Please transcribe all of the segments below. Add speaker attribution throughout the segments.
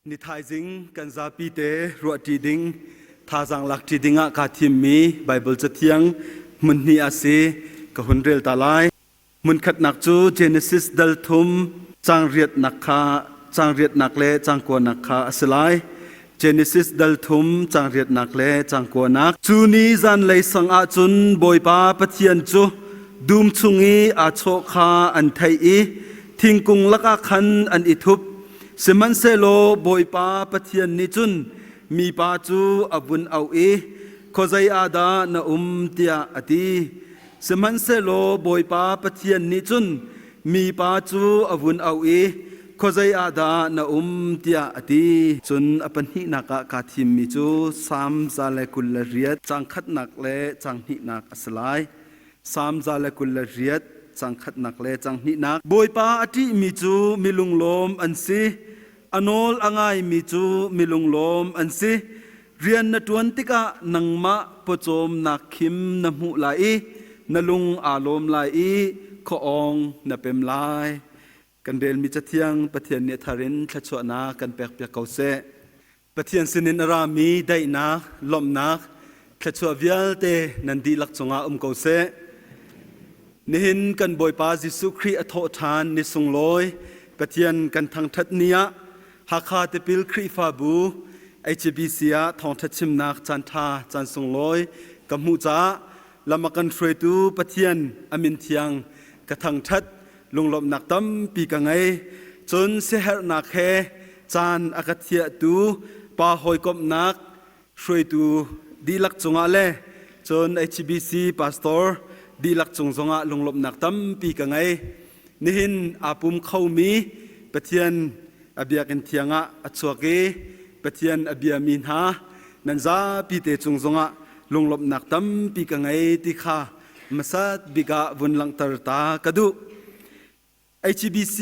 Speaker 1: Ni thaizing kan zapi te ruahṭi ding, thazaang lakṭi ding ah kaa thimmi Baibal Cathiang hmun hnih a si. Ka hun rel ta lai. Hmunkhatnak cu Genesis dal thum caang riatnak kha caang riatnak le caang kuanak kha a si lai. Genesis dal thum caang riatnak le caang kuanak. Cu ni zanlei sang ah cun Bawipa Pathian cu dum chung i aa chawh kha an theih i thingkung lakah khan an i thup. Sihmanhsehlaw Bawipa Pathian nih cun mipa cu a vun auh i, Khuazei ah dah na um? tiah a ti. Sihmanhsehlaw Bawipa Pathian nih cun mipa cu a vun auh i, Khuazei ah dah na um? tiah a ti. Cun a pahnihnak ah kaa thimmi cu Salm 128 caang khatnak le caang hnihnak a si lai. Salm 128 caang khatnak le caang hnihnak. Bawipa a ṭihmi cu mi lunglawm an si. A nawl a ngaimi cu mi lunglawm an si. Rian na ṭuan tikah nangmah pawcawmnak khim na hmuh lai i na lung aa lawm lai i khuaawng na pem lai. Kan relmi Cathiang Pathian nih a thar in thluachuahnak kan pekpiak ko seh. Pathian sinin a rami daihnak, lawmhnak, thluachuah vialte nan dihlak cungah um ko seh. Nihin kan Bawipa Jesuh Khrih a thawh ṭhan ni sunglawi Pathian kan thangṭhat ni ah Hakha Tipil Khrihfabu HBC ah thawngṭha chimnak caanṭha caan sunglawi ka hmuh caah lam a kan hruaitu Pathian a min thiang ka thangṭhat lunglawmhnak tampi ka ngei. Cun siaherhnak he caan a ka thiahtu pa hawikomhnak hruaitu dihlak cungah le cun HBC pastor dihlak cung zongah lunglawmhnak tampi ka ngei. Nihin aa pum khomi Pathian a biakinn thiang ah a chuak i Pathian a biami hna nan zapi te cung zongah lunglawmhnak tampi ka ngei ti kha hmasat bik ah vun langhter ta ka duh. HBC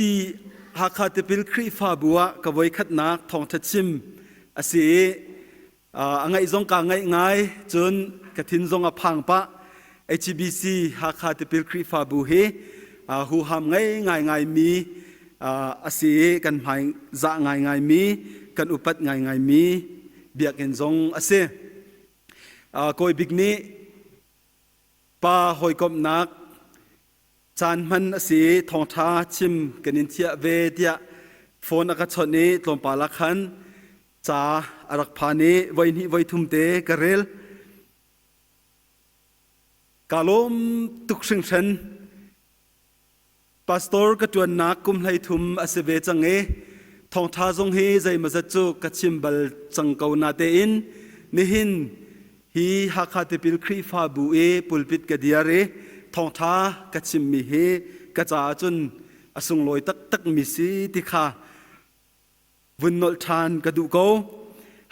Speaker 1: Hakha Tipil Khrihfabu ah ka voikhatnak thawngṭha chim a si i a ngaih zong kaa ngaih ngai cun ka thin zong a phang pah. HBC Hakha Tipil Khrihfabu hi huham ngei ngai mi a si i kan hmai zah ngai ngai mi kan upat ngai ngai mi biakinn zong a si. Kawi bik nih Pa hawikomhnak caan hman a si i thawngṭha chim kan in thiah ve tiah phone a ka chawnh i tlawmpal ah khan ca a rak phan i voihnih voithum te ka rel. Kaa lawm tuk hringhran. Pastor ka ṭuannak kum 13 a si ve cang i thawngṭha zong hi zeimawzat cu ka chim bal cang ko natein nihin hi Hakha Tipil Khrihfabu i pulpit ka diar i thawngṭha ka chimmi hi ka caah cun a sunglawi taktakmi si ti kha vun nolh ṭhan ka duh ko.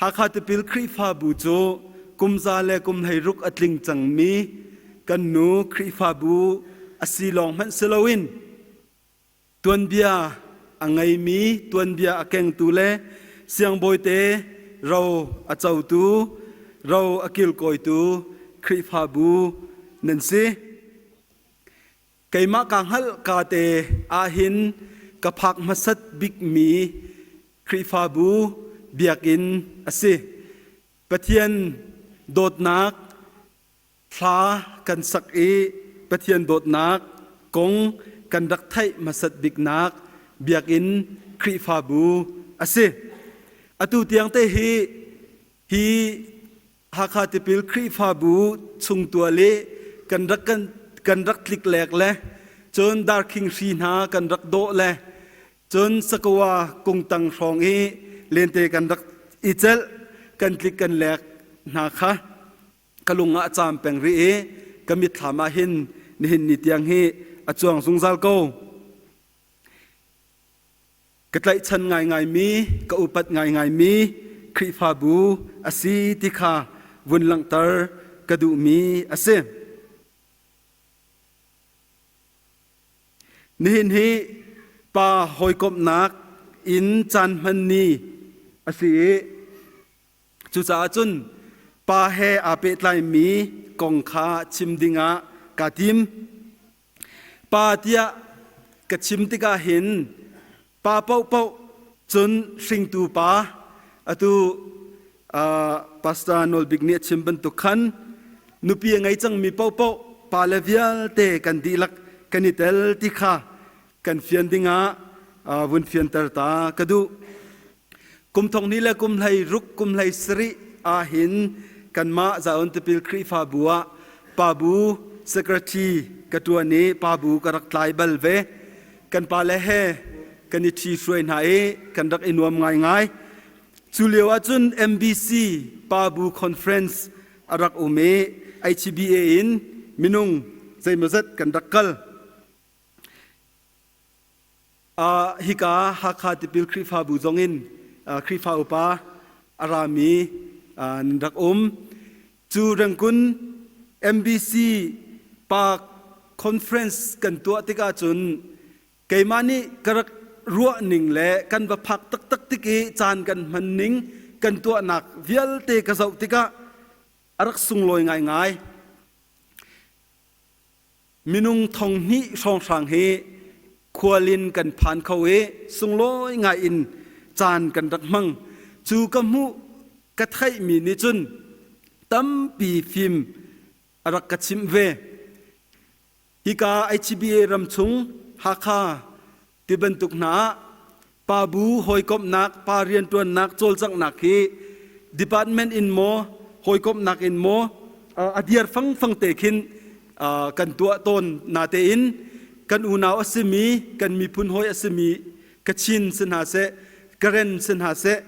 Speaker 1: Hakha Tipil Khrihfabu cu kum za le kum 16 a tling cangmi kan nu Khrihfabu a si lawng hmanh si loin tuanbia a ngeimi tuanbia a kengtu le siangbawite ro a cotu ro a kilkawitu Khrihfabu nan si. Keimah kaa hngalh ka te ahhin ka phak hmasat bikmi Khrihfabu biakinn a si. Pathian dawtnak hla kan sak i Pathian dawtnak kong kan rak theih hmasat biknak biakinn Khrihfabu a si. Atu tiang te hi hi Hakha Tipil Khrihfabu chungtual i kan rak kan, kan rak tliklek le cun darkhing hri hna kan rak dawh le cun sakawa kungtang hrawng i lente kan rak i celh kan tlik kan lek hna kha ka lung ah a caam peng rih i ka mitthlam ah hin nihin ni tiang hi a cuang zungzal ko. Ka tlaihchan ngaingaimi, ka upat ngaingaimi Khrihfabu a si ti kha vun langhter ka duhmi a si. Nihin hi pa hawikomhnak in caan hman ni a si i cucaah cun pa he aa pehtlaimi kong kha chim dingah kaa tim. Pa tiah ka chim tikah hin pa paohpaoh Cun hringtu pa atu Pastor Nawl Bik nih a chim bantuk khan nupi a ngei cangmi paohpaoh pale vialte kan dihlak kan i tel ti kha kan fian dingah vun fianter ta ka duh. Kum thong hnih le kum hlei ruk kum hlei sarih ahhin kanmah Zion Tipil Khrihfabu ah pabu secretary ka ṭuan i pabu ka rak tlai bal ve. Kan pale he kan i ṭhi hruai hna i kan rak i nuam ngaingai. Cu lio ahcun MBC pabu conference a rak um i HBA in minung zeimawzat kan rak kal. Hika Hakha Tipil Khrihfabu zongin Khrihfa upa a rami nan rak um. Cu Rengkun MBC pa conference kan tuah tikah cun keimah nih ka rak ruah ning le kan va phak taktak tik i caan kan hman ning kan tuahnak vialte ka zoh tikah a rak sunglawi ngaingai. Minung thong hnih hrawnghrang hi khualin kan phan kho i sunglawi ngai in caan kan rak hmang. Cu ka hmuh ka theihmi nih cun tampi fim a rak ka chimh ve. Hika HBA ram chung Hakha ti bantuk hna ah pa bu hawikomhnak, pa rianṭuannak, cawlcanghnak hi department in maw, hawikomhnak in maw a diar fangfang te khin kan tuah tawn natein kan unau a simi, kan miphun hawi a simi Kachin si hna seh, Karen si hna seh,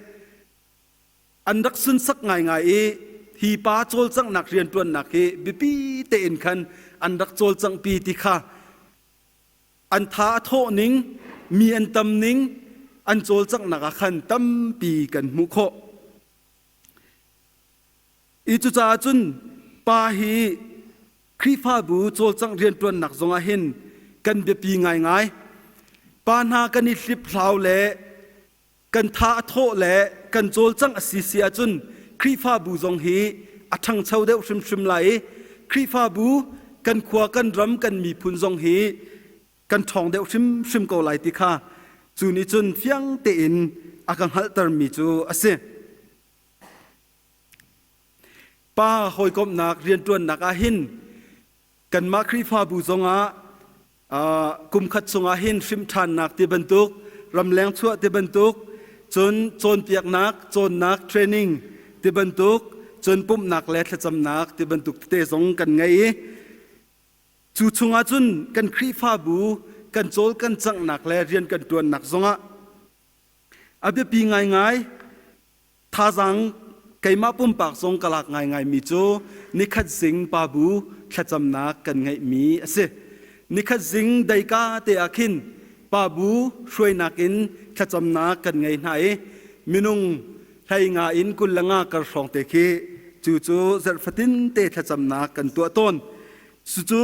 Speaker 1: an rak sunsak ngaingai i hi pa cawlcanghnak rianṭuannak hi biapi tein khan an rak cawlcanghpi ti kha An tha a thawh ning, mi an tam ning, an cawlcanghnak ah khan tampi kan hmuh khawh. I cucaah cun pa hi Khrihfabu cawlcangh rianṭuannak zongah hin kan biapi ngaingai. Pa hna kan i hliphlau le kan tha a thawh le kan cawlcangh a si si ahcun Khrihfabu zong hi a ṭhangcho deuh hrimhrim lai i Khrihfabu kan khua kan ram kan miphun zong hi kan ṭhawng deuh hrimhrim ko lai ti kha cu nih cun fiang tein a ka hngalhtermi cu a si. Pa hawikomhnak rianṭuannak ah hin kanmah Khrihfabu zongah kumkhat chungah hin hrimhṭhannak ti bantuk ramleng chuah ti bantuk cun cawnpiaknak cawnnak training ti bantuk cun pumhnak le thlacamnak ti bantuk tete zong kan ngei i cu chungah cun kan Khrihfabu kan cawl kan canghnak le rian kan ṭuannak zongah a biapi ngaingai. Thazaang keimah pumpak zong ka lak ngaingaimi cu nikhat zing pabu thlacamnak kan ngeihmi a si. Nikhat zing deika te ah khin pabu hruainak in thlacamnak kan ngei hna i minung hlei nga in 25 kar hrawng te khi cu cu zarh fatin te thlacamnak kan tuah tawn. Cucu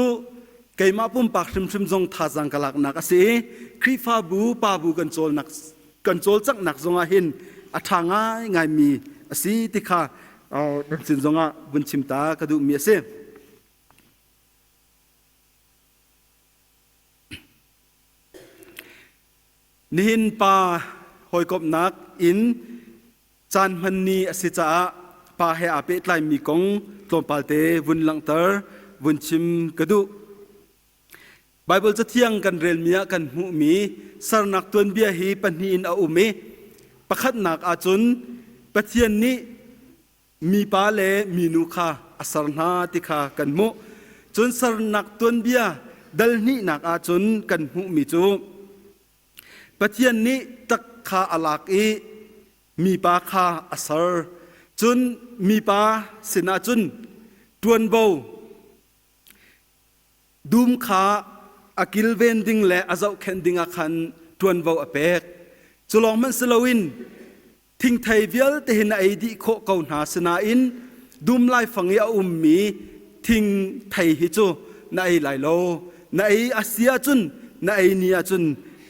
Speaker 1: keimah pumpak hrimhrim zong thazaang ka laknak a si i Khrihfabu pabu kan cawlnak kan cawlcanghnak zongah hin a ṭha ngaingaimi a si ti kha nan sin zongah vun chim ta ka duhmi a si. Nihin pa hawikomhnak in caan hman ni a si caah pa he aa pehtlaimi kong tlawmpal te vun langhter vun chim ka duh. Baibal Cathiang kan relmi ah kan hmuhmi sernak tuanbia hi pahnih in a um i pakhatnak ahcun Pathian nih mipa le minu kha a ser hna ti kha kan hmuh. Cun sernak tuanbia dal hnihnak ahcun kan hmuhmi cu Pathian nih tak kha a lak i mipa kha a ser. Cun mipa sinah cun ṭuanvo Dum kha a kilven ding le a zohkhenh ding ah khan ṭuanvo a pek. Cu lawng hmanh si loin thingthei vialte hin a ei dih khawh ko hna sinain dum laifang i a ummi thingthei hi cu na ei lai lo. Na ei a si ahcun na ei ni ahcun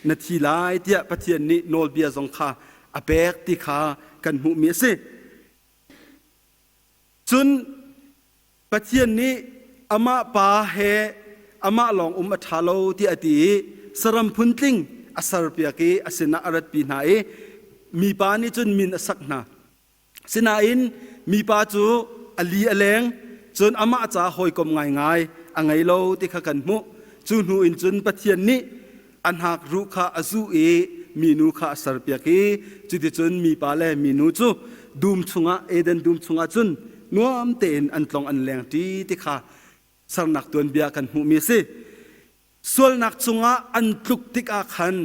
Speaker 1: na thi lai tiah Pathian nih nawlbia zong kha a pek ti kha kan hmuhmi a si. Cun Pathian nih amah pa he amah lawng um a ṭha lo tiah a ti i saram phuntling a serpiak i a sinah a ratpi hna i. mipa nih cun min a sak hna. Sinain mipa cu a li a leng, cun amah ca hawikom ngaingai a ngei lo ti kha kan hmuh. Cu hnu in cun Pathian nih a hnak ruh kha a zuh i minu kha a serpiak i cuticun mipa le minu cu dum chungah Eden dum chungah cun nuam tein an tlong an leng ṭi ti kha sernak tuanbia kan hmuhmi a si. Sualnak cungah an tluk tikah khan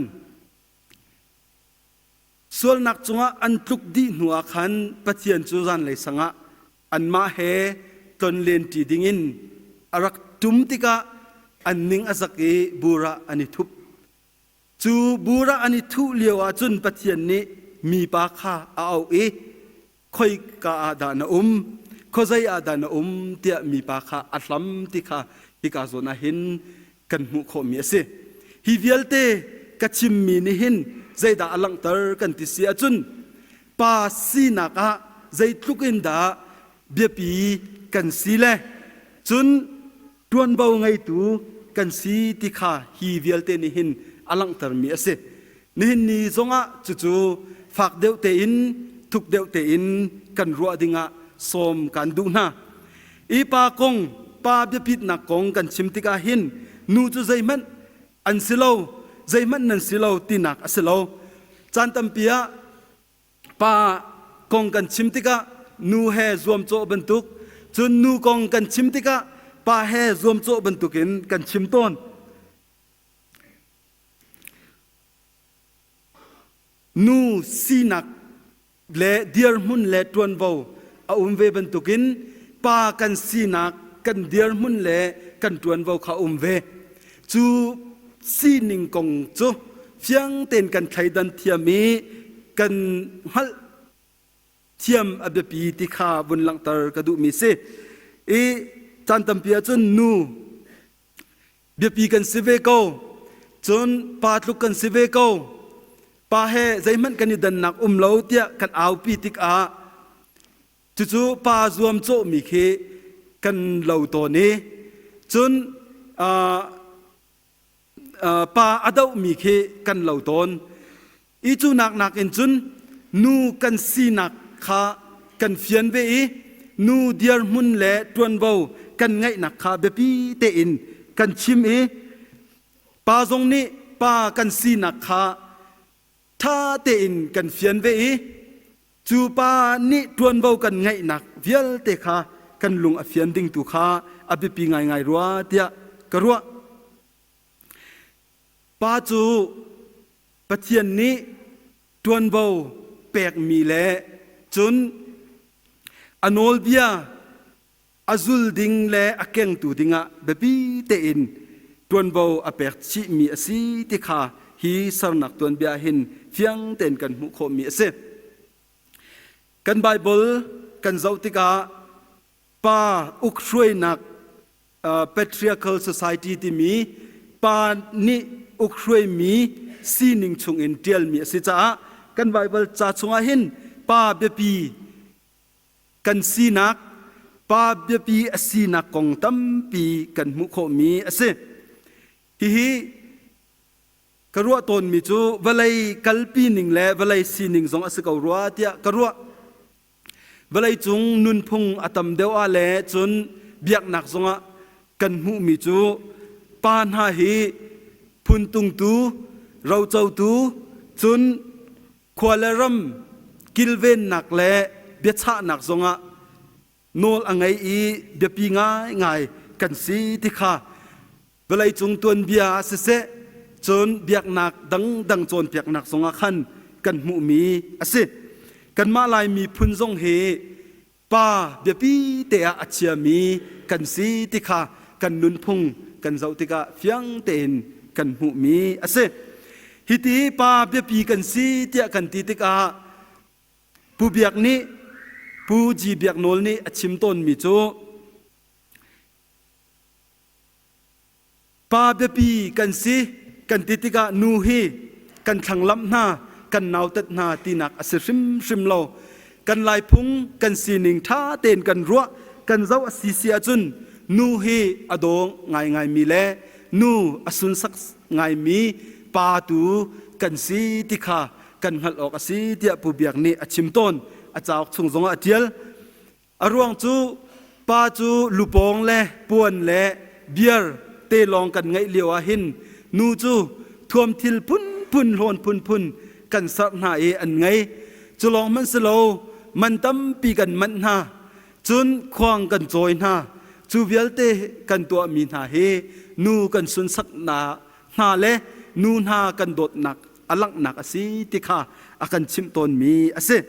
Speaker 1: Sualnak cungah an tluk dih hnuah khan Pathian cu zanlei sangah anmah he tlonlenṭi dingin a rak ṭum tikah an ning a zak i bur ah an i thup. Cu bur ah an i thuh lio ah cun Pathian nih mipa kha a auh i khoika ah dah na um, khuazei ah dah na um tiah mipa kha a hlam ti kha hika zawn ah hin kan hmuh khawhmi a si. Hi vialte ka chimmi nih hin zeidah a langhter kan ti si ahcun pa sinak ah zeitluk in dah biapi kan si le cun ṭuanvo ngeitu kan si ti kha hi vialte nih hin a langhtermi a si. Nihin ni zongah cucu fak deuh tein thuk deuh tein kan ruah dingah sawm kan duh hna. I pa kong, pa biapitnak kong kan chim tikah hin nu cu zeihmanh an si lo, zeihmanh nan si lo tinak a si lo. Caan tampi ah pa kong kan chim tikah nu he zuamcawh bantuk, cun nu kong kan chim tikah pa he zuamcawh bantukin kan chim tawn. Nu sinak le dirhmun le ṭuanvo a um ve bantukin pa kan sinak kan dirhmun le kan ṭuanvo kha a um ve. Cu sining kong cu fiang tein kan thleidan thiam i kan hngalh thiam a biapi ti kha vun langhter ka duhmi si. I caan tampi ahcun nu biapi kan si ve ko cun pa tluk kan si ve ko pa he zeihmanh kan i dannak um lo tiah kan aupi tikah cucu pa zuamcawhmi khi kan lo tawn i cun pa a dohmi khi kan lo tawn I cu nak nakin cun nu kan sinak kha kan fian ve i nu dirhmun le ṭuanvo kan ngeihnak kha biapi tein kan chim i pa zong nih pa kan sinak kha ṭha tein kan fian ve i cu pa nih ṭuanvo kan ngeihnak vialte kha kan lung a fian ding tu kha a biapi ngaingai rua tiah ka ruah. Pa cu Pathian nih ṭuanvo pekmi le cun a nawlbia a zul ding le a kengtu dingah biapi tein ṭuanvo a pek chihmi a si ti kha hi sernak tuanbia hin fiang tein kan hmuh khawhmi a si. Kan Baibal kan zoh tikah pa ukhruainak patriarchal society timi pa nih ukhruaimi sining chungin ṭialmi a si caah kan Baibal ca chungah hin pa biapi kan sinak pa biapi a sinak kong tampi kan hmuh khawhmi a si. Hihi ka ruah tawnmi cu vawlei kalpi ning le vawlei sining zong a si ko rua tiah ka ruah. Vawleicung nunphung a tam deuh ah le cun biaknak zongah kan hmuhmi cu pa hna hi phuntungtu, rocotu, cun khua le ram kilvennak le biachahnak zongah nawl a ngei i biapi ngaingai kan si ti kha vawleicung tuanbia ah siseh cun biaknak dangdang cawnpiaknak zongah khan kan hmuhmi a si. Kanmah Lai miphun zong hi pa biapi te ah a chiami kan si ti kha kan nunphung kan zoh tikah fiang tein kan hmuhmi a si. Hiti pa biapi kan si tiah kan ti tikah Pu Biak nih Pu G Biak Nawl nih a chim tawnmi cu Pa biapi kan si kan ti tikah nu hi kan thlanglamh hna, kan nautat hna tinak a si hrimhrim lo. Kan Laiphung kan sining ṭha tein kan ruah, kan zoh a si si ahcun nu hi a daw ngaingaimi le nu a sunsak ngaimi pa tu kan si ti kha kan hngalh awk a si tiah Pu Biak nih a chim tawn. A cauk chung zongah a ṭial. A ruang cu pa cu lupawng le puan le biar te lawng kan ngeih lio ah hin nu cu thuamthil phunphun hlawn phunphun kan serh hna i an ngei. Cu lawng hmanh si lo man tampi kan manh hna. Cun khuang kan cawi hna. Cu vialte kan tuahmi hna hi nu kan sunsaknak hna le nu hna kan dawtnak a langhnak a si ti kha a kan chimh tawnmi a si.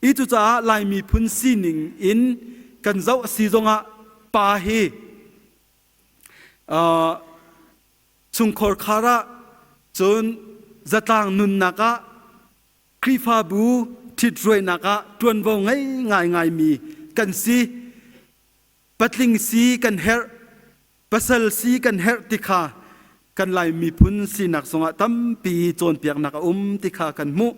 Speaker 1: I cucaah Lai miphun sining in kan zoh a si zongah pa hi chungkhar khar ah cun zatlang nunnak ah Khrihfabu ṭhitruainak ah ṭuanvo ngei ngaingaimi kan si. Patling si kan herh, pasal si kan herh ti kha kan Lai miphun sinak zongah tampi cawnpiaknak a um ti kha kan hmuh.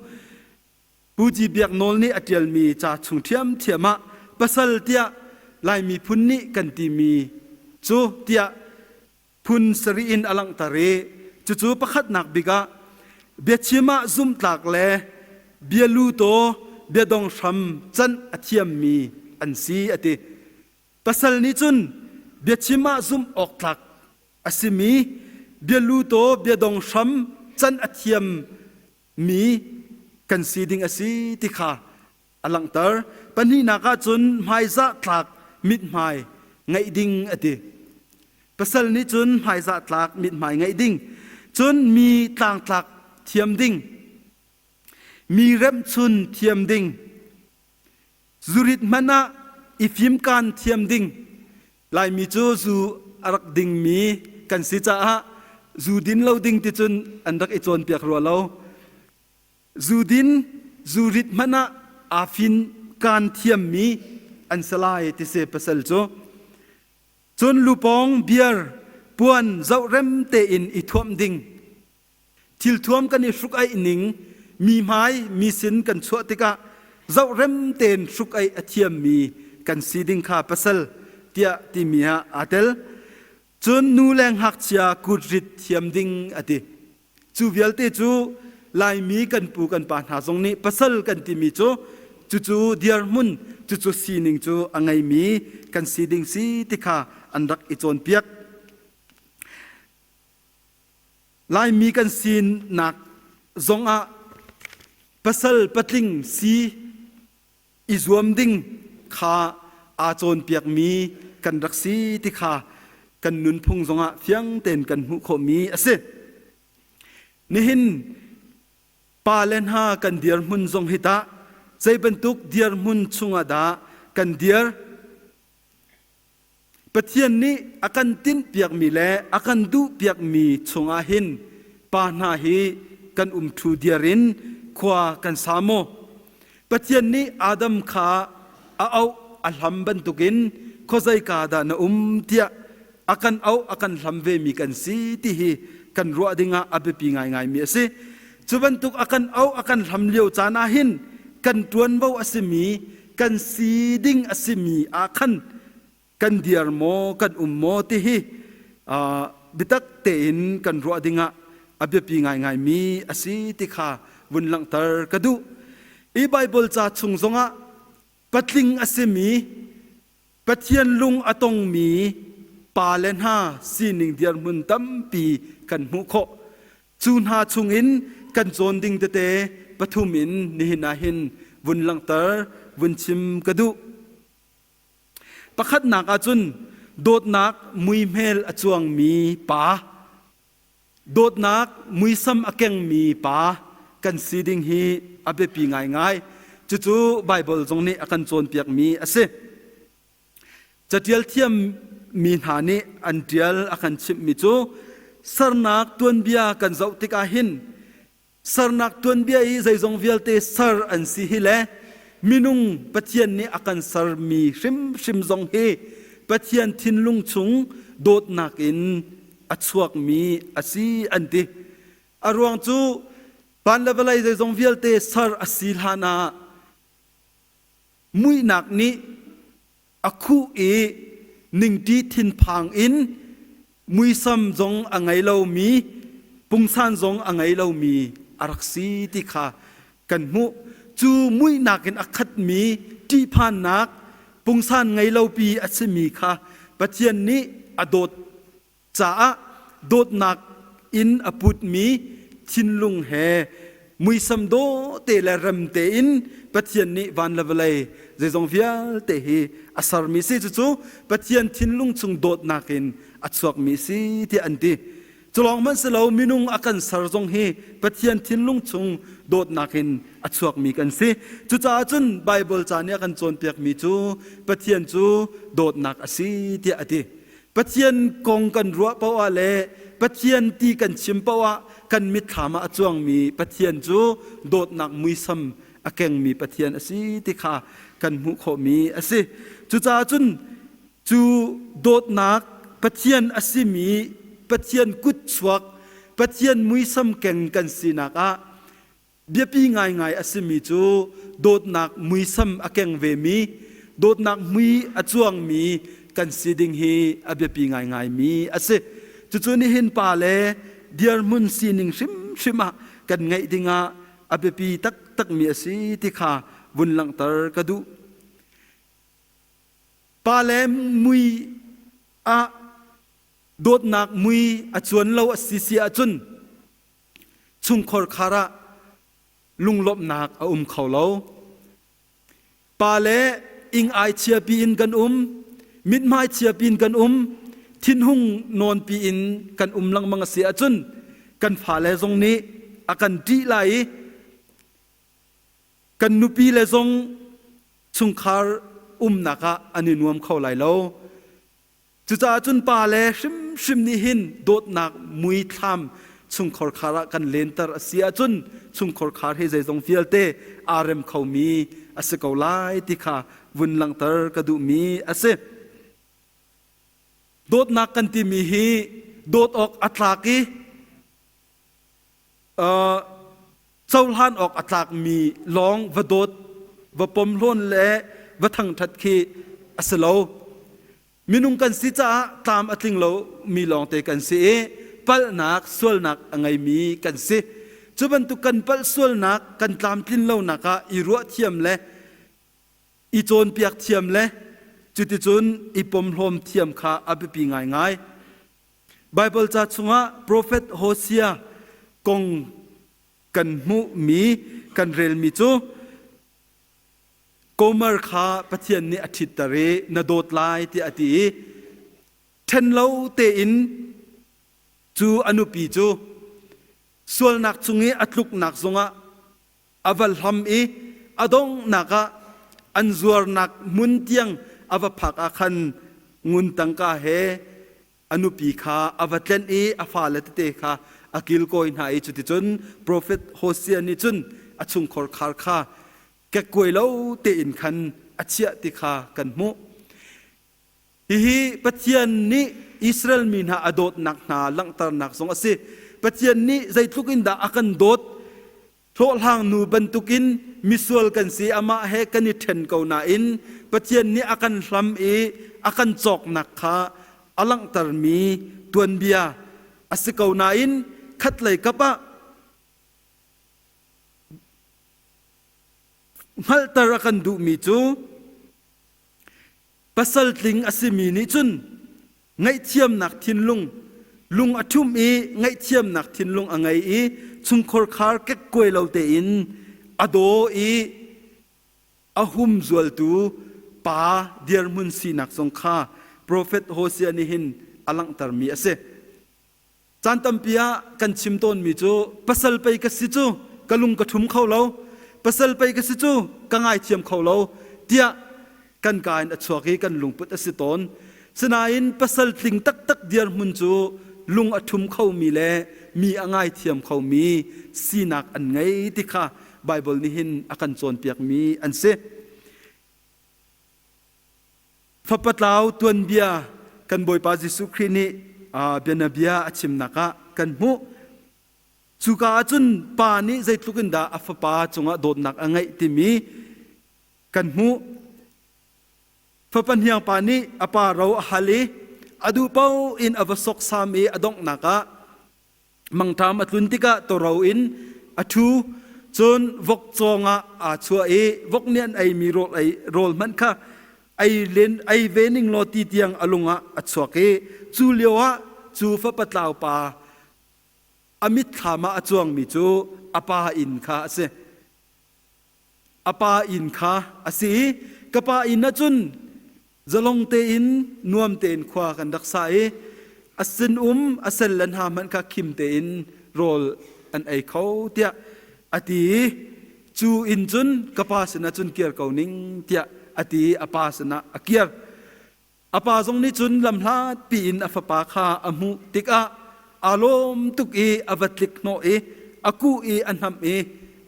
Speaker 1: Pu Ci Biak Nawl nih a ṭialmi ca chung ṭhiamṭhiam ah pasal tiah Lai miphun nih kan timi cu tiah phun sarih in a langhter i cucu pakhatnak bik ah biachim ah zumhtlak le bialu taw biadong hram canh a thiammi an si a ti. Pasal nih cun biachim ah zumh awk tlak a simi bialu taw biadong hram canh a thiammi kan si ding a si ti kha a langhter. Pahnihnak ah cun hmaizah tlak mithmai ngeih ding a ti. Pasal nih cun hmaizah tlak mithmai ngeih ding, cun mi tlangtlak thiam ding, mi remhchun thiam ding, zurit hmanh ah i fimkaan thiam ding. Laimi cu zu a rak dingmi kan si caah zu din lo ding ti cun an rak i cawnpiak rua lo. Zudin zurit hmanh ah aa fin kaan thiammi an si lai ti si pasal cu. Cun lupawng biar puan zohrem tein i thuamh ding. Thilthuam kan i hruk-aih ning mi hmai mi sin kan chuah tikah zohrem tein hruk-aih a thiammi kan si ding kha pasal tiah timi ah aa tel. Cun nu le ngakchia kutrit thiam ding a ti. Cu vialte cu Laimi kan pu kan pa hna zong nih pasal kan timi cu cucu dirhmun cucu sining cu a ngeimi kan si ding si ti kha an rak i cawnpiak. Laimi kan sinak zongah pasal patling si i zuam ding kha aa cawnpiakmi kan rak si ti kha kan nunphung zongah fiang tein kan hmuh khawhmi a si. Nihin pale hna kan dirhmun zong hi tah zei bantuk dirhmun chungah dah kan dir? Pathian nih a kan tinhpiakmi le a kan duhpiakmi chungah hin pa hna hi kan umṭhu diar in khua kan sa maw? Pathian nih Adam kha a auh a hlam bantukin khuazeika dah na um tiah a kan auh a kan hlam vemi kan si ti hi kan ruah dingah a biapi ngaingaimi a si. Cu bantuk a kan auh a kan hlam lio caan ah hin kan ṭuanvo a simi kan si ding a simi ah khan kan diar maw kan um maw ti hi biatak tein kan ruah dingah a biapi ngaingaimi a si ti kha vun langhter ka duh. I Baibal ca chung zongah patling a simi Pathian lung a tongmi pale hna sining dirhmun tampi kan hmuh khawh. Cu hna chungin kan cawn ding tete pathum in nihin ah hin vun langhter, vun chim ka duh. Pakhatnak ahcun dawtnak muihmel a cuangmi pa, dawtnak muisam a kengmi pa kan si ding hi a biapi ngaingai. Cucu Baibal zong nih a kan cawnpiakmi a si. Catial thiammi hna nih an ṭial a kan chimhmi cu sernak tuanbia kan zoh tikah hin sernak tuanbia i zeizong vialte ser an si hi le minung Pathian nih a kan sermi hrimhrim zong hi Pathian thinlung chung dawtnak in a chuakmi a si an ti. A ruang cu van le vawlei zeizong vialte ser a si hlan ah muihnak nih a khuh i ningṭi thinphang in muisam zong a ngei lomi pungsan zong a ngei lomi a rak si ti kha kan hmuh. Cu muihnak in a khatmi ṭihphannak pungsan ngei lopi a simi kha Pathian nih a dawt caah dawtnak in a putmi thinlung he muisam dawh te le rem tein Pathian nih van le vawlei zeizong vialte hi a sermi si. Cucu Pathian thinlung chung dawtnak in a chuakmi si tiah an ti. Culawng hmanh si lo minung a kan ser zong hi Pathian thinlung chung dawtnak in a chuakmi kan si. Cucaah cun Baibal ca nih a kan cawnpiakmi cu Pathian cu dawtnak a si tiah a ti. Pathian kong kan ruah paoh ah le Pathian ti kan chim paoh ah kan mitthlam ah a cuangmi Pathian cu dawtnak muisam a kengmi Pathian a si ti kha kan hmuh khawhmi a si. Cucaah cun cu dawtnak Pathian a simi Pathian kutchuak Pathian muisam keng kan sinak ah Biapi ngaingai a simi cu dawtnak muisam a keng vemi, dawtnak mui a cuangmi kan si ding hi a biapi ngaingaimi a si. Cucu nihin pa le dirhmun sining hrimhrim ah kan ngeih dingah a biapi taktakmi a si ti kha vun langhter ka duh. Pa le mui ah dawtnak mui a cuan lo a si si ahcun chungkhar khar ah lunglawmhnak a um kho lo. Pa le ing ai chiapi in kan um, mithmai chiapi in kan um, thinhung nawnpi in kan um lengmang a si ahcun kan fale zong nih a kan ṭih lai i kan nupi le zong chungkhar umnak ah an i nuam kho lai lo. Cucaah cun pale hrimhrim nih hin dawtnak muithlam chungkhar khar ah kan lenter a si ahcun chungkhar khar hi zeizong vialte aa rem khomi a si ko lai ti kha vun langhter ka duhmi a si. Dawtnak kan timi hi dawt awk a tlak i cohlan awk a tlakmi lawng va dawt va pomhlawn le va thangṭhat khi a si lo. Minung kan si caah tlam a tling lomi lawngte kan si i palhnak sualnak a ngeimi kan si. Cu bantuk kan palh sualnak kan tlamtlin lonak ah i ruah thiam le i cawnpiak thiam le cuticun i pomhlawm thiam kha a biapi ngaingai. Baibal ca chungah profet Hosea kong kan hmuhmi kan relmi cu Gomer kha Pathian nih a ṭhitter i na dawt lai tiah a ti i ṭhen lo tein cu a nupi cu sualnak chung i a tluknak zongah a va hlam i a donghnak ah an zuarnak hmun tiang a va phak ah khan ngun tangka he a nupi kha a va tlenh i a fale tete kha a kilkawi hna i cuticun profet Hosea nih cun a chungkhar khar kha kekkuai lo tein khan a chiah ti kha kan hmuh. Hihi Pathian nih Israel mi hna a dawtnak hna langhternak zong a si. Pathian nih zeitluk in dah a kan dawt Hlawhhlang nu bantukin misual kan si amah he kan i ṭhen ko nain Pathian nih a kan hlam i a kan cawknak kha a langhtermi tuanbia a si ko nain khatlei kap ah hngalhter a kan duhmi cu Pasal tling a simi nih cun ngaihthiamnak thinlung lung a ṭhumh i ngaihthiamnak thinlung a ngei i chungkhar khar kekkuai lo tein a daw i a humzualtu pa dirhmun sinak zong kha profet Hosea nih hin a langhtermi a si. Caan tampi ah kan chim tawnmi cu pasal pei ka si cu ka lung ka ṭhum kho lo, pasal pei ka si cu ka ngaithiam kho lo tiah kan ka in a chuak i kan lungput a si tawn. Sinain pasal tling taktak dirhmun cu lung a ṭhum khomi le mi a ngaithiam khomi sinak an ngei ti kha Baibal nih hin a kan cawnpiakmi an si. Fapa tlau tuanbia kan Bawipa Jesuh Khrih nih bianabia a chimnak ah kan hmuh. Cuka ah cun pa nih zeitluk in dah a fapa cungah dawtnak a ngeih timi kan hmuh. Fapa hniang pa nih a pa ro a hal i a duh paoh in a va soksam i a donghnak ah mangṭam a tlun tikah tawro in a ṭhu. Cun vok cawng ah aa chuah i vok nih an eimi rawl ei rawl hmanh kha ei len ei ve ning law ti tiang a lung ah a chuak i cu lio ah cu fapa tlau pa a mitthlam ah a cuangmi cu a pa inn kha a si. A pa inn kha a si i ka pa inn ah cun zalong tein nuam tein khua kan rak sa i a sinum a sel le hna hmanh kha khim tein rawl an ei kho tiah a ti i cu inn cun ka pa sinah cun kir ko ning tiah a ti i a pa sinah a kir. A pa zong nih cun lamhlat piin a fapa kha a hmuh tikah aa lawm tuk i a va tlik hnawh i a kuh i a hnamh i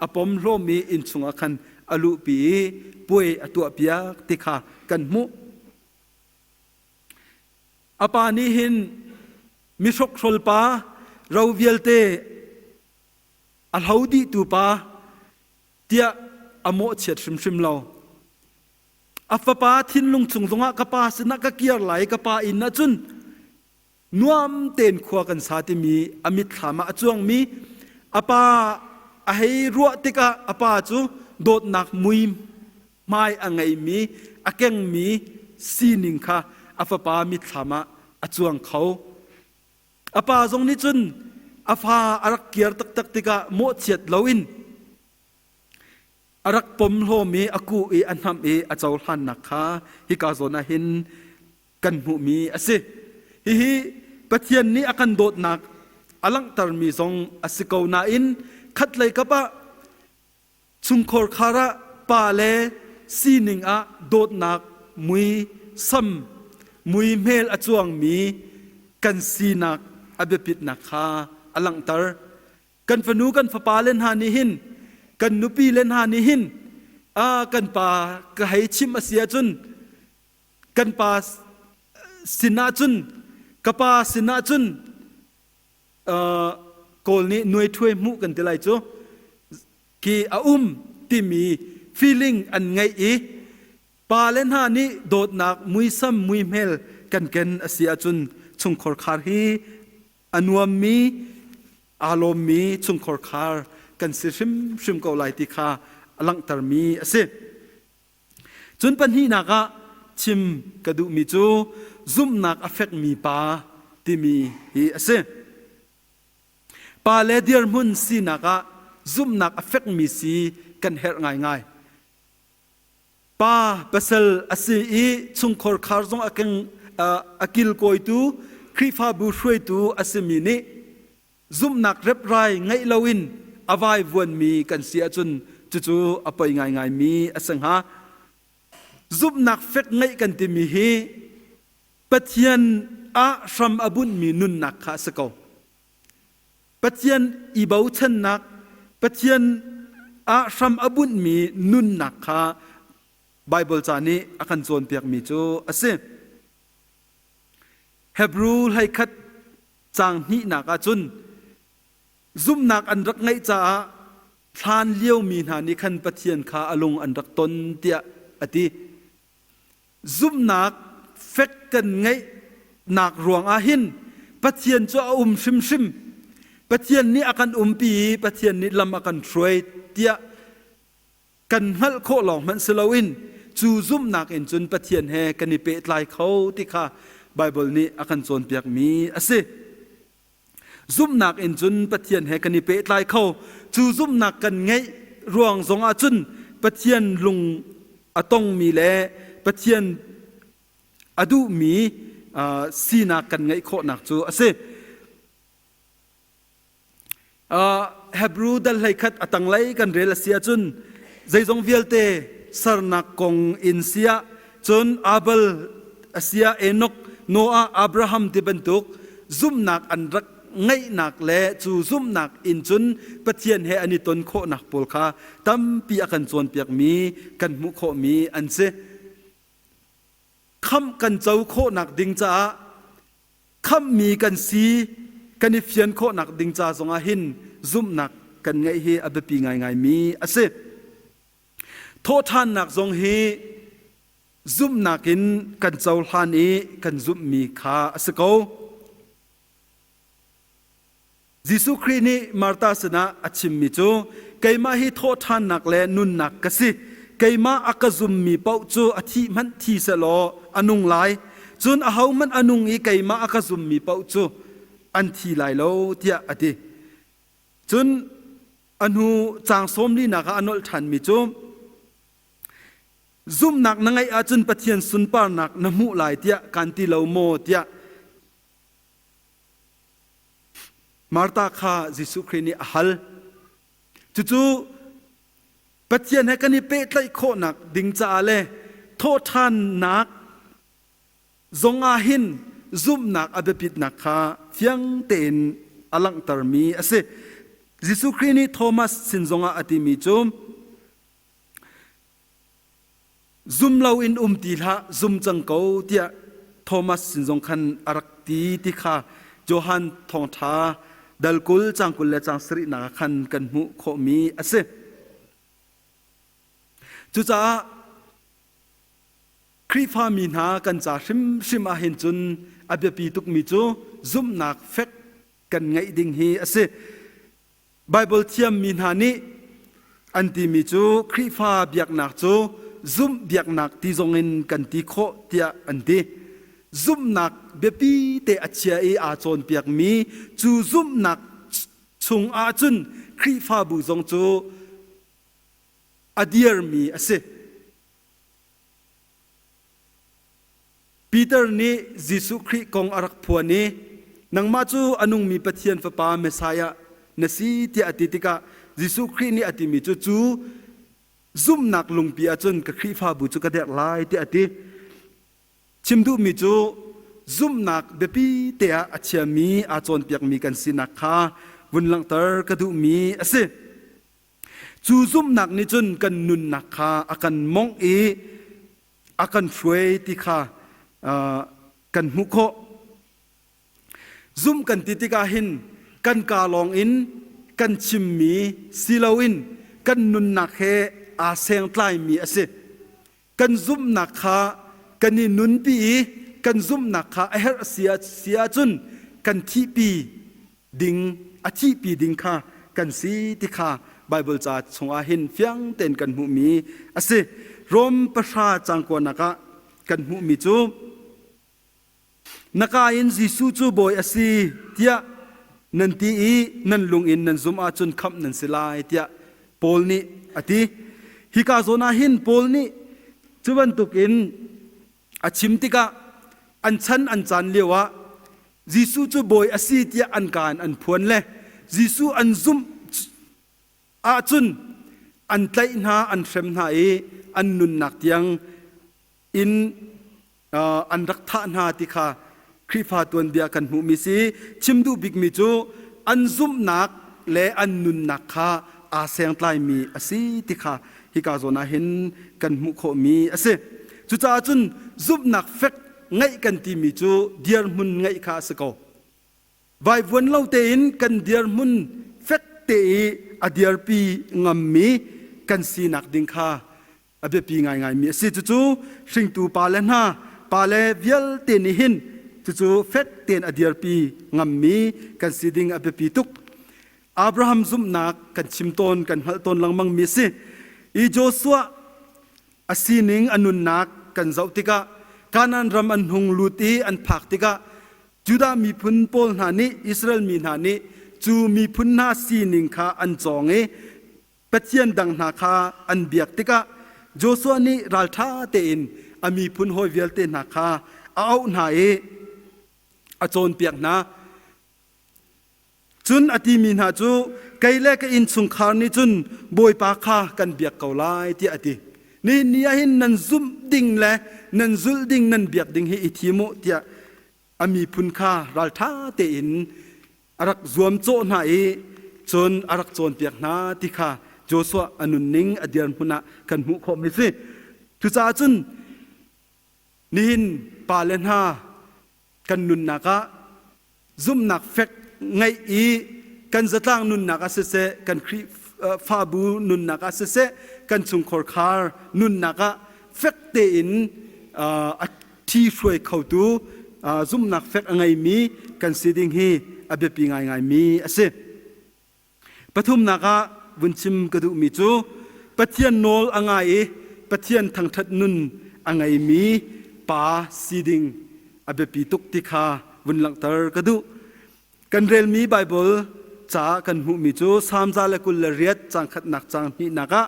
Speaker 1: a pom hlawm i inn chungah khan a luhpi i puai a tuahpiak ti kha kan hmuh. A pa nih hin mihrokhrol pa ro vialte a hlo dihtu pa tiah a mawhchiat hrimhrim lo. A fapa thinlung chung zongah ka pa sinah ka kir lai ka pa inn ah cun nuam tein khua kan sa timi a mitthlam ah a cuangmi a pa a hei ruah tikah a pa cu dawtnak mui hmai a ngeimi a kengmi sining kha a fapa mitthlam ah a cuang kho. A pa zong nih cun a fa a rak kir taktak tikah mawhchiat loin a rak pomhlawm i a kuh i a hnamh i a cohlannak kha hika zawn ah hin kan hmuhmi a si. Hihi Pathian nih a kan dawtnak a langhtermi zong a si ko nain khatlei kap ah chungkhar khar ah pa le sining ah dawtnak mui sam mui hmel a cuangmi kan sinak a biapitnak kha a langhter. Kan fanu kan fapa le hna nih hin kan nupi le hna nih hin a kan pa ka hei chim a si ahcun kan pa sinah cun ka pa sinah cun Kawl nih nuai ṭhuai hmuh kan ti lai cu ki a um timi feeling an ngeih i pa le hna nih dawtnak muisam muihmel kan ken a si ahcun chungkhar khar hi a nuammi aa lawmmi chungkhar khar kan si hrimhrim ko lai ti kha a langhtermi a si. Cun pahnihnak ah chim ka duhmi cu zumhnak a fekmi pa timi hi a si. Pa le dirhmun sinak ah zumhnak a fekmi si kan herh ngaingai. Pa pasal a si i chungkhar khar zong a keng a kilkawitu Khrihfabu hruaitu a simi nih zumhnak reprai ngeih loin a vaivuanmi kan si ahcun cucu a poi ngaingaimi a si hnga. Zumhnak fek ngeih kan timi hi Pathian ah hram a bunhmi nunnak kha a si ko. Pathian i bochannak, Pathian ah hram a bunhmi nunnak kha Baibal ca nih a kan cawnpiakmi cu a si. Hebru hleikhat caang hnihnak ah cun zumhnak an rak ngeih caah hlan liomi hna nih khan Pathian kha a lung an rak ton tiah a ti. Zumhnak fek kan ngeihnak ruangah hin Pathian cu a um hrimhrim. Pathian nih a kan umpi i Pathian nih lam a kan hruai tiah kan hngalh khawh lawng hmanh si loin cu zumhnak in cun Pathian he kan i pehtlai kho ti kha Baibal nih a kan cawnpiakmi a si. Zumhnak in cun Pathian he kan i pehtlai kho. Cu zumhnak kan ngeih ruang zongah cun Pathian lung a tongmi le Pathian a duhmi sinak kan ngeih khawhnak cu a si. Hebrew dal 11 a tanglei kan rel a si ahcun zeizong vialte sernak kong in siah cun Abel a siah Enoch Noah Abraham ti bantuk zumhnak an rak ngeihnak le cu zumhnak in cun Pathian he an i ton khawhnak pawl kha tampi a kan cawnpiakmi kan hmuh khawhmi an si. Khamh kan co khawhnak ding caah khamhmi kan si kan i fian khawhnak ding ca zongah hin zumhnak kan ngeih hi a biapi ngaingaimi a si. Thawhṭhannak zong hi zumhnak in kan cohlan i kan zumhmi kha a si ko. Jesuh Khrih nih Martha sinah a chimmi cu keimah hi thawhṭhannak le nunnak ka si. Keimah a ka zummi paoh cu a thih hmanh thi sehlaw a nung lai. Cun ahohmanh a nung i keimah a ka zummi paoh cu an thi lai lo tiah a ti. Cun a hnu caang sawmlinak ah a nolh ṭhanmi cu zumhnak na ngeih ahcun Pathian sunparnak na hmuh lai tiah kaan ti lo maw tiah Martha kha Jesuh Khrih nih a hal. Cucu Pathian he kan i pehtlaih khawhnak ding caah le thawhṭhannak zong ah hin zumhnak a biapitnak kha fiang tein a langhtermi a si. Jesuh Khrih nih Thomas sin zongah a timi cu Zum loin um ti hlah, zum cang ko tiah Thomas sin zong khan a rak ti ti kha Johan thawngṭha dal 20 caang 20 le caang sarihnak ah khan kan hmuh khawhmi a si. Cucaah Khrihfami hna kan ca hrimhrim ah hin cun a biapi tukmi cu zumhnak fek kan ngeih ding hi a si. Baibal thiammi hna nih an timi cu Khrihfa biaknak cu zumh biaknak ti zongin kan ti khawh tiah an ti. Zumhnak biapi te a chia i aa cawnpiakmi cu zumhnak chung ahcun Khrihfabu zong cu a dirmi a si. Peter nih Jesuh Khrih kong a rak phuan i nangmah cu a nungmi Pathian Fapa Messiah na si tiah a ti tikah Jesuh Khrih nih a timi cu cu zumhnak lungpi ahcun ka Khrihfabu cu ka derh lai tiah a ti. Chim duhmi cu zumhnak biapi te ah a chiami aa cawnpiakmi kan sinak kha vun langhter ka duhmi a si. Cu zumhnak nih cun kan nunnak kha a kan mongh i a kan hruai ti kha kan hmuh khawh. Zumh kan ti tikah hin kan kaa lawng in kan chimmi si loin kan nunnak he aa sengtlaimi a si. Kan zumhnak kha kan i nunpi i kan zumhnak kha a herh si ahcun kan thihpi ding a thihpi ding kha kan si ti kha Baibal ca chungah hin fiang tein kan hmuhmi a si. Rom pahra caang kuanak ah kan hmuhmi cu na ka in Jesuh cu Bawi a si tiah nan ti i nan lung in nan zumh ahcun khamh nan si lai tiah Paul nih a ti. Hika zawn ah hin Paul nih cu bantukin A chim tikah an chan an caan lioah Jesuh cu Bawi a si tiah an kaan an phuan le Jesuh an zumh ahcun an tlaih hna, an hrem hna i an nunnak tiang in an rak thah hna ti kha Khrihfa tuanbia kan hmuhmi si. Chim duh bikmi cu an zumhnak le an nunnak kha aa sengtlaimi a si ti kha hika zawn ah hin kan hmuh khawhmi a si. Cucaah cun zumhnak fek ngeih kan timi cu dirhmun ngeih kha a si ko. Vaivuan lo tein kan dirhmun fek te i a dirpi ngammi kan sinak ding kha a biapi ngaingaimi a si. Cucu hringtu pale hna pale vialte nih hin cucu fek tein a dirpi ngammi kan si ding a biapi tuk. Abraham zumhnak kan chim tawn kan hngalh tawn lengmang mi a si. I Joshua a sining a nunnak kan zoh tikah Kanaan ram an hung lut i an phak tikah Judah miphun pawl hna nih Israel mi hna nih cu miphun hna sining kha an cawng i Pathian dang hna kha an biak tikah Joshua nih ralṭha tein a miphun hawi vialte hna kha a auh hna i a cawnpiak hna. Cun a timi hna cu kei le ka innchungkhar nih cun Bawipa kha kan biak ko lai tiah a ti. Nihin ni ah hin nan zumh ding le nan zulh ding nan biak ding hi i thim u tiah a miphun kha ralṭha tein a rak zuamcawh hna i cun a rak cawnpiak hna ti kha Joshua a nunning a dirhmun ah kan hmuh khawhmi si. Cucaah cun nihin pale hna kan nunnak ah zumhnak fek ngeih i kan zatlang nunnak ah siseh kan Khrihfabu nunnak ah siseh kan chungkhar khar nunnak ah fek tein a ṭhi hruai khotu zumhnak fek a ngeimi kan si ding hi a biapi ngaingaimi a si. Pathumnak ah vun chim ka duhmi cu Pathian nawl a ngai i Pathian thangṭhat nun a ngeimi pa si ding a biapi tuk ti kha vun langhter ka duh. Kan relmi Baibal ca kan hmuhmi cu Salm 128 caang khatnak caang hnihnak ah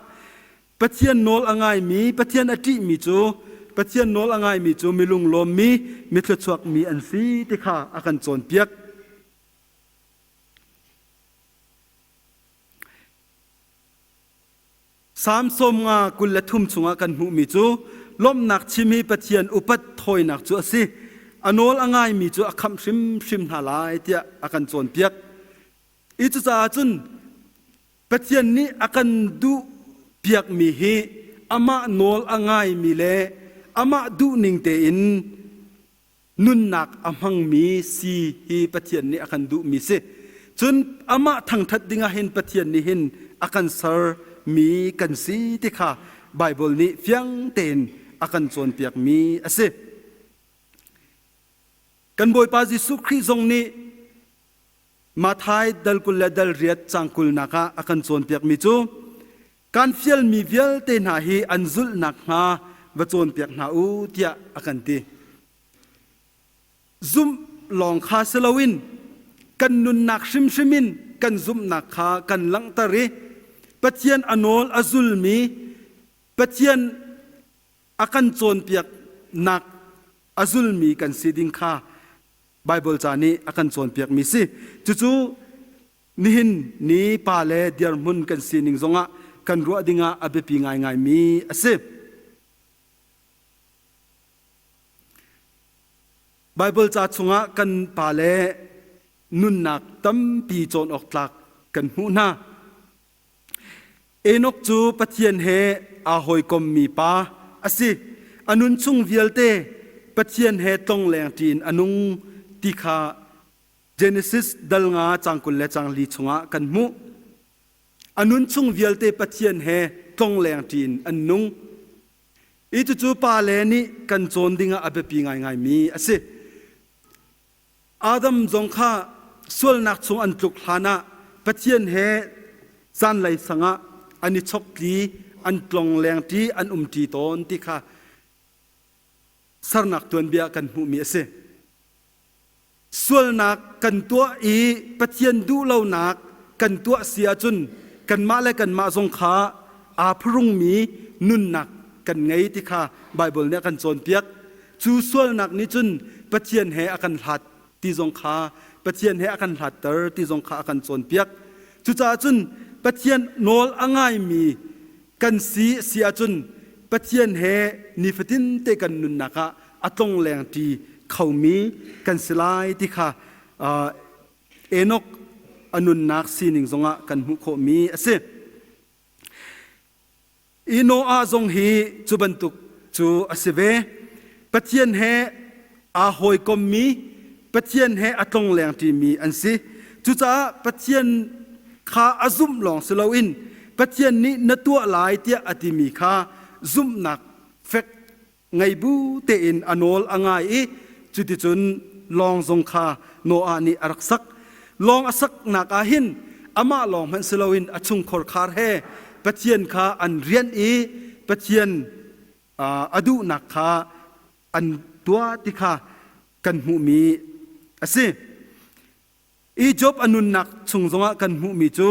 Speaker 1: Pathian nawl a ngaimi, Pathian a ṭihmi cu Pathian nawl a ngaimi cu mi lunglawmmi, mi thluachuakmi an si ti kha a kan cawnpiak. Salm 53 chungah kan hmuhmi cu lawmhnak chim hi Pathian upat thawinak cu a si. A nawl a ngaimi cu a khamh hrimhrim hna lai tiah a kan cawnpiak. I cucaah cun Pathian nih a kan duh piakmi hi amah nawl a ngaimi le amah duhning tein nunnak a hmangmi si hi Pathian nih a kan duhmi si. Cun amah thangṭhat dingah hin Pathian nih hin a kan sermi kan si ti kha Baibal nih fiang tein a kan cawnpiakmi a si. Kan Bawipa Jesuh Khrih zong nih Matthai dal 20 le dal riat cang kulnak ah a kan cawnpiakmi cu kan fialmi vialte hna hi an zulh nakhnga va cawnpiak hna u tiah a kan ti. Zumh lawng kha si loin kan nunnak hrimhrim in kan zumhnak kha kan langhter i Pathian a nawl a zulmi Pathian a kan cawnpiaknak a zulmi kan si ding kha Baibal ca nih a kan cawnpiakmi si. Cucu nihin ni pa le dirhmun kan sining zongah kan ruah dingah a biapi ngaingaimi a si. Baibal ca chungah kan pa le nunnak tampi cawn awk tlak kan hmuh hna. Enoch cu Pathian he aa hawikommi pa a si. A nun chung vialte Pathian he tlongleng ṭi in a nung ti kha Genesis dal nga cang 20 le cang li chungah kan hmuh. A nun chung vialte Pathian he tlongleng ṭi in an nung. I cucu pale nih kan cawn dingah a biapi ngaingaimi a si. Adam zong kha sualnak chung an tluk hlanah Pathian he zanlei sangah an i chokṭi, an tlong lengṭi, an umṭi tawn ti kha sernak tuanbia kan hmuhmi a si. Sualnak kan tuah i Pathian duhlonak kan tuah si ahcun kanmah le kanmah zong kha aa phurungmi nunnak kan ngei ti kha Baibal nih a kan cawnpiak. Cu sualnak nih cun Pathian he a kan hlat ti zong kha Pathian he a kan hlatter ti zong kha a kan cawnpiak. Cucaah cun Pathian nawl a ngaimi kan si si ahcun Pathian he nifatin te kan nunnak ah a tlonglengṭi khomi kan si lai ti kha Enoch a nunnak sining zongah kan hmuh khawhmi a si. I Noah zong hi cu bantuk cu a si ve. Pathian he aa hawikommi, Pathian he a tlonglengṭimi an si. Cucaah Pathian kha a zumh lawng si loin Pathian nih na tuah lai tiah a timi kha zumhnak fek ngei bu tein a nawl a ngai i cuticun lawng zong kha Noah nih a rak sak. Lawng a saknak ah hin amah lawng hmanh si loin a chungkhar khar he Pathian kha an rianh i Pathian a duhnak kha an tuah ti kha kan hmuhmi a si. I Job a nunnak chung zongah kan hmuhmi cu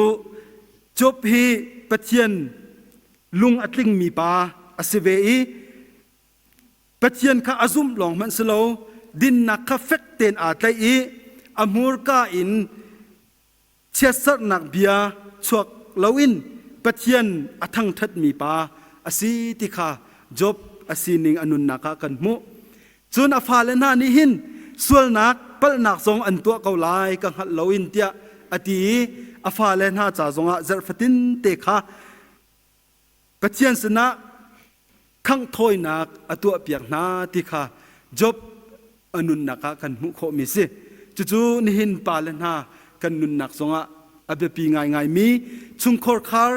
Speaker 1: Job hi Pathian lung a tlingmi pa a si ve i Pathian kha a zumh lawng hmanh si lo dinnak kha fek tein aa tlaih i a hmurka in chiatserhnak bia chuak loin Pathian a thangṭhatmi pa a si ti kha Job a sining a nunnak ah kan hmuh. Cun a fale hna nih hin sualnak palhnak zong an tuah ko lai ka hngalh loin tiah a ti i a fale hna ca zongah zarh fatin te kha Pathian sinah khangh thawinak a tuahpiak hna ti kha Job a nunnak ah kan hmuh khawhmi si. Cucu nihin pale hna kan nunnak zongah a biapi ngaingaimi chungkhar khar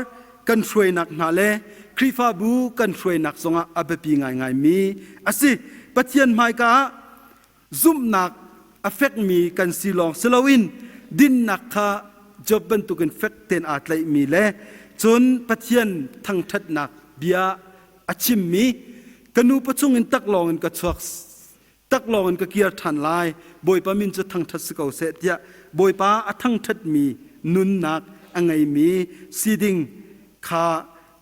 Speaker 1: kan hruainak hna le Khrihfabu kan hruainak zongah a biapi ngaingaimi a si. Pathian hmaika ah zumhnak a fekmi kan si lawng si loin dinnak kha. Job bantukin fek tein aa tlaihmi le cun Pathian thangṭhatnak bia a chimmi ka nu pachung in taklawng in ka chuak taklawng in ka kir ṭhan lai Bawipa min cu thangṭhat si ko seh tiah Bawipa a thangṭhatmi nunnak a ngeimi si ding kha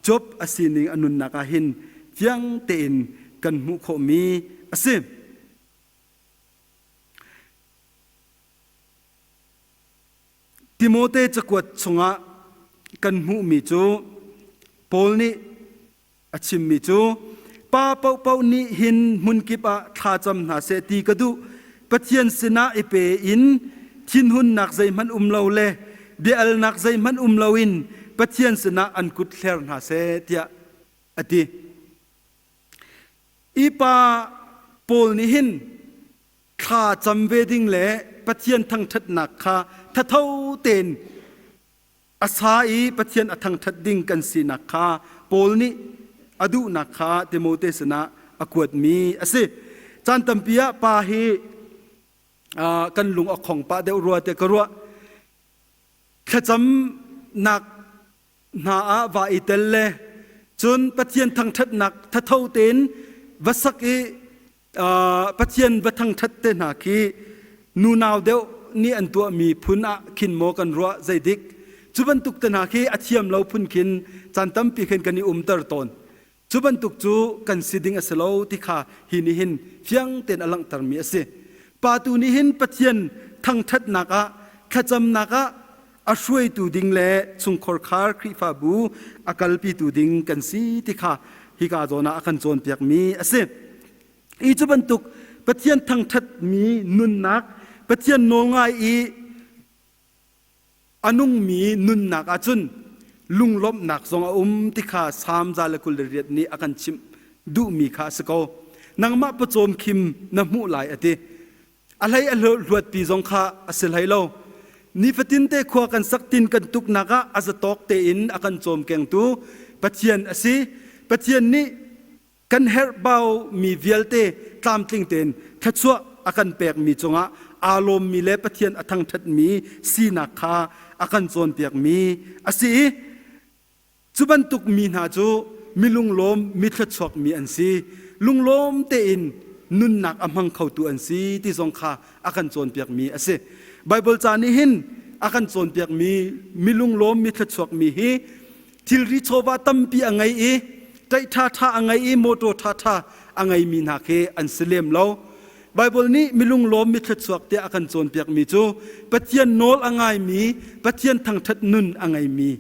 Speaker 1: Job a sining a nunnak ah hin fiang tein kan hmuh khawhmi a si. Timote cakuat chungah kan hmuhmi cu Paul nih a chimmi cu pa paohpaoh nih hin hmunkip ah thlacam hna seh ti ka duh. Pathian sinah i pe in thinhunnak zeihmanh um lo le bia-alnak zeihmanh um loin Pathian sinah an kut hler hna seh tiah a ti. I pa Paul nih hin thla cam ve ding le Pathian thangṭhatnak kha thatho tein a sa i Pathian a thangṭhat ding kan sinak kha Paul nih a duhnak kha Timote sinah a kuatmi a si. Caan tampi ah pa hi kan lung a khong pah deuh rua tiah ka ruah. Thlacamnak hna ah va i tel le cun Pathian thangṭhatnak thatho tein va sak i Pathian va thangṭhat te hna khi nunau deuh nih an tuahmi phun ah khin maw kan ruah zeidik cu bantuk te hna khi a thiam lo phun khin caan tampi khin kan i umter tawn cu bantuk cu kan si ding a si lo ti kha hi nih hin fiang tein a langhtermi a si pa tu nih hin Pathian thangṭhatnak ah thlacamnak ah a hruaitu ding le chungkhar khar Khrihfabu a kalpitu ding kan si ti kha hika zawn ah a kan cawnpiakmi a si. I cu bantuk Pathian thangṭhatmi nunnak, Pathian nawlngai i a nungmi nunnak ahcun lunglawmhnak zong a um ti kha Salm 128 nih a kan chimh duhmi kha a si ko. Nangmah pawcawm khim na hmuh lai a ti. A hlei a hluatpi zong kha a si hlei lo. Nifatin te khua kan sak tin kan tuknak ah a zatawk tein a kan cawmkengtu Pathian a si. Pathian nih kan herhbau mi vialte tlamtling tein thluachuah a kan pekmi cungah aa lawmmi le Pathian a thangṭhatmi sinak kha a kan cawnpiakmi a si i Cu bantuk mi hna cu mi lunglawm, mi thluachuak mi an si. Lunglawm tein nunnak a hmang khotu an si ti zong kha a kan cawnpiakmi a si. Baibal ca nih hin a kan cawnpiakmi mi lunglawm, mi thluachuak mi hi thilri chawva tampi a ngei i ṭaih ṭhaṭha a ngei i mawṭaw ṭhaṭha a ngeimi hna khi an si lem lo. Baibal nih mi lunglawm mi thluachuak tiah a kan cawnpiakmi cu Pathian nawl a ngaimi, Pathian thangṭhat nun a ngeimi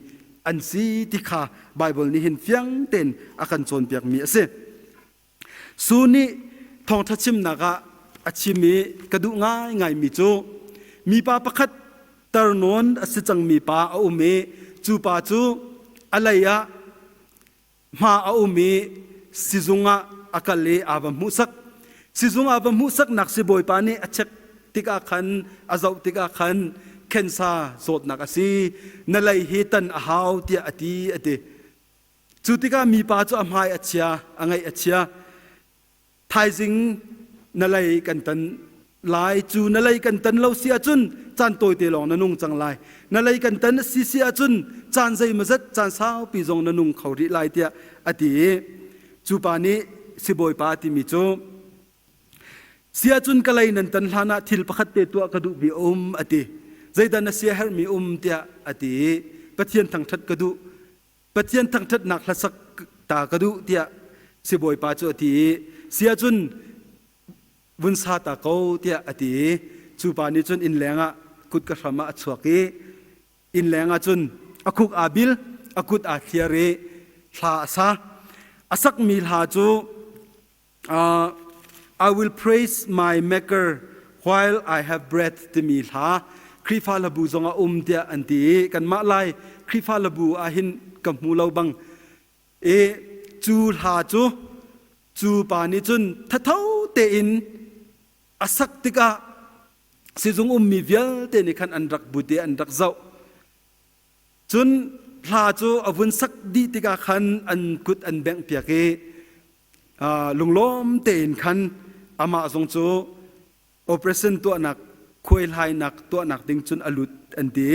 Speaker 1: an si ti kha Baibal nih hin fiang tein a kan cawnpiakmi a si. Su nih thawngṭha chimnak ah a chim i ka duh ngaingaimi cu mipa pakhat tarnawn a si cangmi pa a um i cu pa cu a lei ah hma a um i sizung ah a kal i aa va hmuhsak. Sizung aa va hmuhsaknak sibawipa nih a check tikah khan a zoh tikah khan khensa zawtnak a si na lei hi tan a hau tiah a ti a ti. Cu tikah mipa cu a hmai a chia, a ngaih a chia. Thaizing na lei kan tan lai cu na lei kan tan lo si ahcun caan tawite lawng na nung cang lai na lei kan tan a si si ahcun caan zeimawzat caan saupi zong na nung kho rih lai tiah a ti i cu pa nih sibawipa a timi cu si ahcun ka lei nan tan hlan ah thil pakhat te tuah ka duhmi a um a ti zeidah na sia herhmi um tiah a ti i Pathian thangṭhat ka duh Pathian thangṭhatnak hlasak ta ka duh tiah sibawipa cu a ti i si ahcun vun sa ta ko tiah a ti i cu pa nih cun innleng ah kut ka hram ah a chuak i innleng ah cun a khuk aa bil a kut aa thliar i hla a sa a sakmi hla cu I will praise my maker while I have breath timi hla Khrihfa hlabu zong a um tiah an ti i kanmah Lai Khrihfa hlabu ah hin ka hmu lo bang i cu hla cu cu pa nih cun thatho tein a sak tikah sizung ummi vialte nih khan an rak but i an rak zoh Cun hla cu a vun sak dih tikah khan an kut an benghpiak i lunglawm tein khan amah zong cu operation tuahnak khuaihlainak tuahnak ding cun a lut an ti.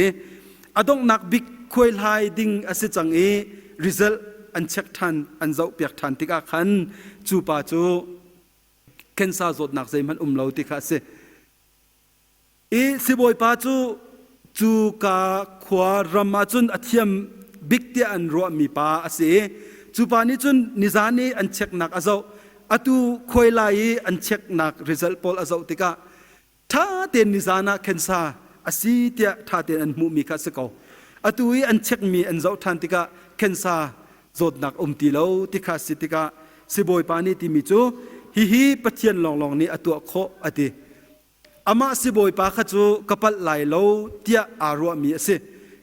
Speaker 1: A donghnak bik khuaihlai ding a si cang i result an check ṭhan an zohpiak ṭhan tikah khan cu pa cu cancer zawtnak zeihmanh um lo ti kha a si. I sibawipa cu cu ka khua ram ah cun a thiam bik tiah an ruahmi pa a si i cu pa nih cun nizan i an checknak a zoh atu khuailai i an checknak result pawl a zoh tikah ṭha tein nizan ah cancer a si tiah ṭha tein an hmuhmi kha a si ko. Atu i an checkmi an zoh ṭhan tikah cancer zawtnak um ti lo ti kha a si tikah sibawipa nih timi cu hihi Pathian lawnglawng nih a tuah khawh a ti. Amah sibawipa kha cu ka palh lai lo tiah aa ruahmi a si.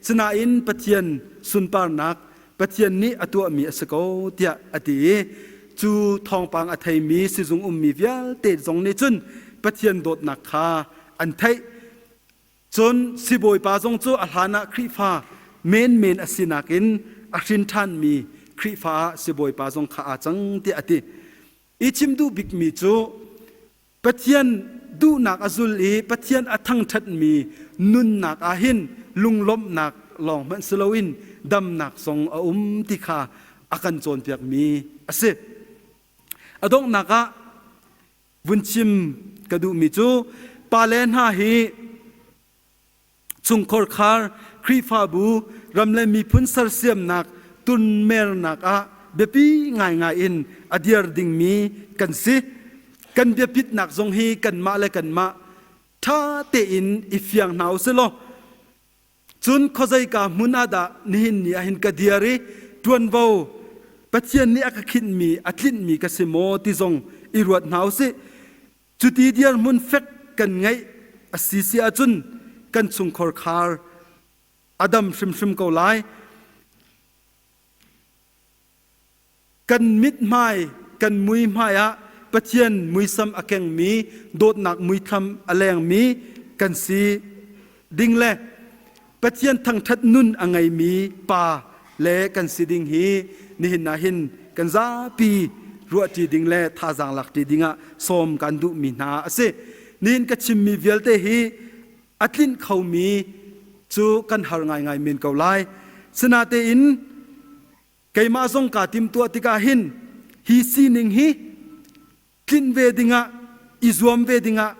Speaker 1: Sinain Pathian sunparnak Pathian nih a tuahmi a si ko tiah a ti i cu thawngpang a theimi sizung ummi vialte zong nih cun Pathian dawtnak kha an theih. Cun sibawipa zong cu a hlanah Khrihfa menmen a sinak in a hrin ṭhanmi Khrihfa ah sibawipa zong kha aa cang tiah a ti. I chim duh bikmi cu Pathian duhnak a zul i Pathian a thangṭhatmi nunnak ah hin lunglawmhnak lawng hmanh si loin damnak zong a um ti kha a kan cawnpiakmi a si. A donghnak ah vun chim ka duhmi cu pale hna hi chungkhar khar Khrihfabu ram le miphun sersiamnak tunmernak ah biapi ngaingai in a dir dingmi kan si. Kan biapitnak zong hi kanmah le kanmah ṭha tein i fiang hna u sih law cun khuazeika hmun ah dah nihin ni ah hin ka dir i ṭuanvo Pathian nih a ka khinhmi a tlinhmi ka si maw ti zong i ruat hna u sih. Cuti dirhmun fek kan ngeih a si si ahcun kan chungkhar khar a dam hrimhrim ko lai. Kan mithmai, kan muihmai ah Pathian muisam a kengmi, dawtnak muithlam a lengmi kan si ding le Pathian thangṭhat nun a ngeimi pa le kan si ding hi nihin ah hin kan zapi ruahṭi ding le thazaang lakṭi dingah sawm kan duhmi hna a si. Nihin ka chimmi vialte hi a tlinh khomi cu kan har ngaingai men ko lai. Sinatein keimah zong kaa timtuah tikah hin hi sining hi tlinh ve dingah i zuam ve dingah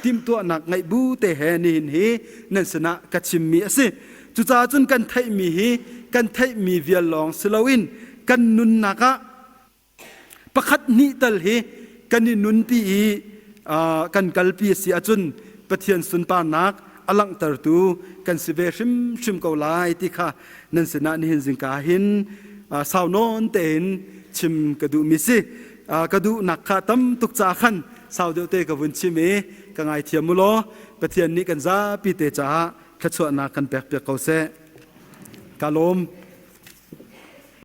Speaker 1: timhtuahnak ngeih bu te he nihin hi nan sinah ka chimmi a si. Cucaah cun kan theihmi hi kan theihmi vial lawng si loin kan nunnak ah pakhat hnih tal hi kan i nunpi i kan kalpi a si ahcun Pathian sunparnak a langhtertu kan si ve hrimhrim ko lai ti kha nan sinah nihin zingka hin sau nawn tein chim ka duhmi si. Ka duhnak kha tam tuk ca khan sau deuh te ka vun chim i ka ngaithiam u law Pathian nih kan zapi te caah thluachuahnak kan pek piak ko seh. Ka lawm.